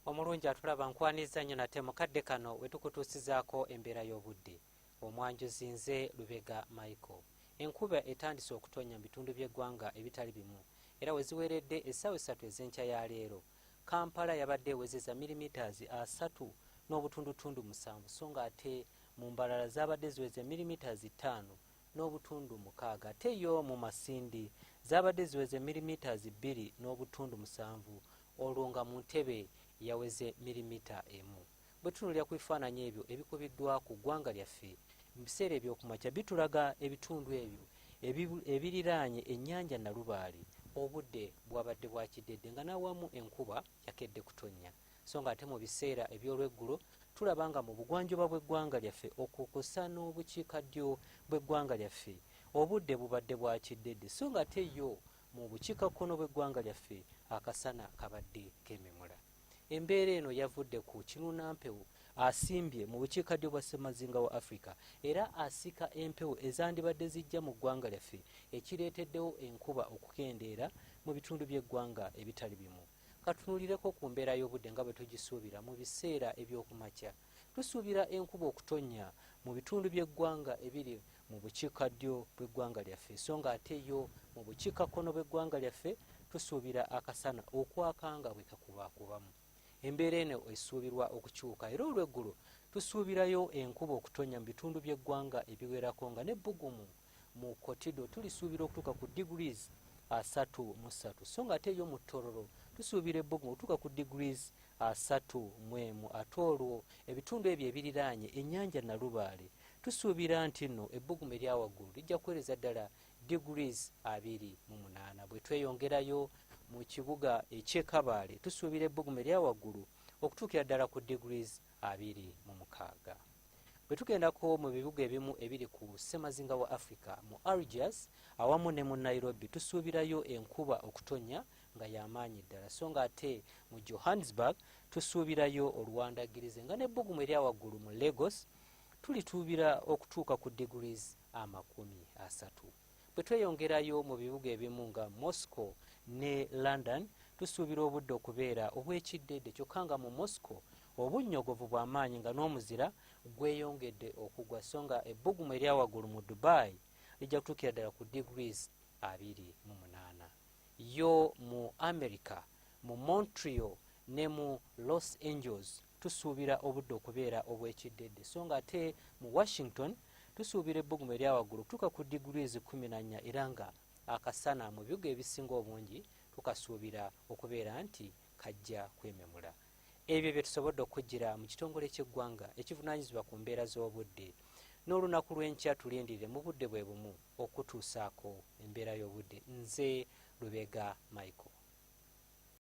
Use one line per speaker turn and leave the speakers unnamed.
Omulungi atulaba, nkwaniza nnyo nate mu kadde kano we tukutuusizaako embeera y'obudde. Omwanjuzi nze Lubega Michael. Enkuba etandise okutonnya mu bitundu by'eggwanga ebitali bimu, era we ziweredde essaawa 3 ez'enkya ya leero, Kampala yabadde ewezeza millimeters 3.7, so nga ate mu Mbarara zaabadde ziweze millimeters 5.6, ate yo mu Masindi zaabadde ziweze millimeters 2.7, olwo nga mu Ntebe yaweze milimita 1. Bwe tutunulira ku bifaananyi ebyo ebikubiddwa ku ggwanga lyaffe mu biseera ebyokumakya, bitulaga ebitundu ebyo ebiriraanye ennyanja Nalubaale, obudde bwabadde bwa kiddedde nga n'awamu enkuba yakedde kutonnya. So nga ate mu biseera eby'olweggulo tulaba nga mu bugwanjuba bw'eggwanga lyaffe okwo kw'ossa n'obukiikaddyo bw'eggwanga lyaffe obudde bubadde bwa kiddedde, so nga ate yo mu bukiikakkono bw'eggwanga lyaffe akasana kabadde keememula. Embeera eno yavudde ku kinuunampewo asimbye mu bukiikaddyo bwa ssemazinga wa Africa era asika empewo ezandibadde zijja mu ggwanga lyaffe, ekireeteddewo enkuba okukendeera mu bitundu by'eggwanga ebitali bimu. Katunuulireko ku mbeera y'obudde nga bwe tugisuubira mu biseera eby'okumakya. Tusuubira enkuba okutonnya mu bitundu by'eggwanga ebiri mu bukiikaddyo bw'eggwanga lyaffe, so nga ate yo mu bukiikakkono bw'eggwanga lyaffe tusuubira akasana okwaka nga bwe kakubaakubamu. Embeera eno esuubirwa okukyuka era olweggulo tusuubirayo enkuba okutonnya mu bitundu by'eggwanga ebiwerako nga n'ebbugumu mu Kotido tulisuubira okutuuka ku degrees 33, so nga ate yo mu Tororo tusuubira ebbugumu okutuuka ku degrees 31, ate olwo ebitundu ebyo ebiriraanye ennyanja Nalubaale tusuubira nti nno ebbugumu erya waggulu lijja kuweereza ddala degrees 28. Bwe tweyongerayo mu kibuga eky'e Kabaale tusuubira ebbugumu erya waggulu okutuukira ddala ku degrees 26. Bwe tugendako mu bibuga ebimu ebiri ku ssemazinga wa Africa, mu Algiers awamu ne mu Nairobi tusuubirayo enkuba okutonnya nga y'amaanyi ddala, so nga ate mu Johannesburg tusuubirayo oluwandagirize nga n'ebbugumu erya waggulu mu Lagos tulituubira okutuuka ku degrees 30. Bwe tweyongerayo mu bibuga ebimu nga Moscow ne London tusuubira obudde okubeera obw'ekiddedde, kyokka nga mu Moscow obunnyogovu bwa maanyi nga n'omuzira gweyongedde okugwa, so nga ebbugumu erya waggulu mu Dubai lijja kutuukira ddala ku degrees 28. Yo mu America, mu Montreal ne mu Los Angeles tusuubira obudde okubeera obw'ekiddedde, so nga ate mu Washington tusuubira ebbugumu erya waggulu okutuuka ku degrees 14, era nga akasana mu bibuga ebisinga obungi tukasuubira okubeera nti kajja kwememula. Ebyo bye tusobodde okukujjira mu kitongole ky'eggwanga ekivunaanyizibwa ku mbeera z'obudde. N'olunaku lw'enkya tulindirire mu budde bwe bumu okutuusaako embeera y'obudde. Nze Lubega Michael.